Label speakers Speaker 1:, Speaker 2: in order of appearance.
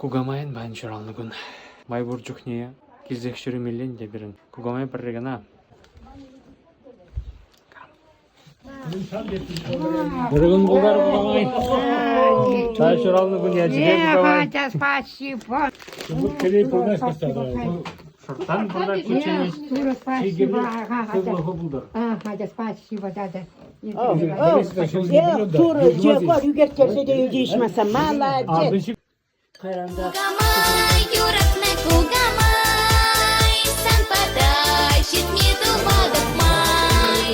Speaker 1: Кукамайӑн паян ҫуралнӑ кун. Май пур чухне килсех ҫӳремелле ӗнтӗ пирӗн. Кукамай пӗрре кӑна. Ырӑ кун пултар, кукамай. Та ҫуралнӑ кун ячӗпе, кукамай.
Speaker 2: Спасибо.
Speaker 1: Шӑрттан пуртак кучченеҫ.
Speaker 2: Спасибо.
Speaker 1: Сывлӑху пултӑр.
Speaker 2: Ага, спасибо, дядя.
Speaker 3: Турӑ, ӳкерттерсе те ӳкеймесен, молодец.
Speaker 4: Кукамай, юратнӑ кукамай, сан пата ҫитме тупатӑп май.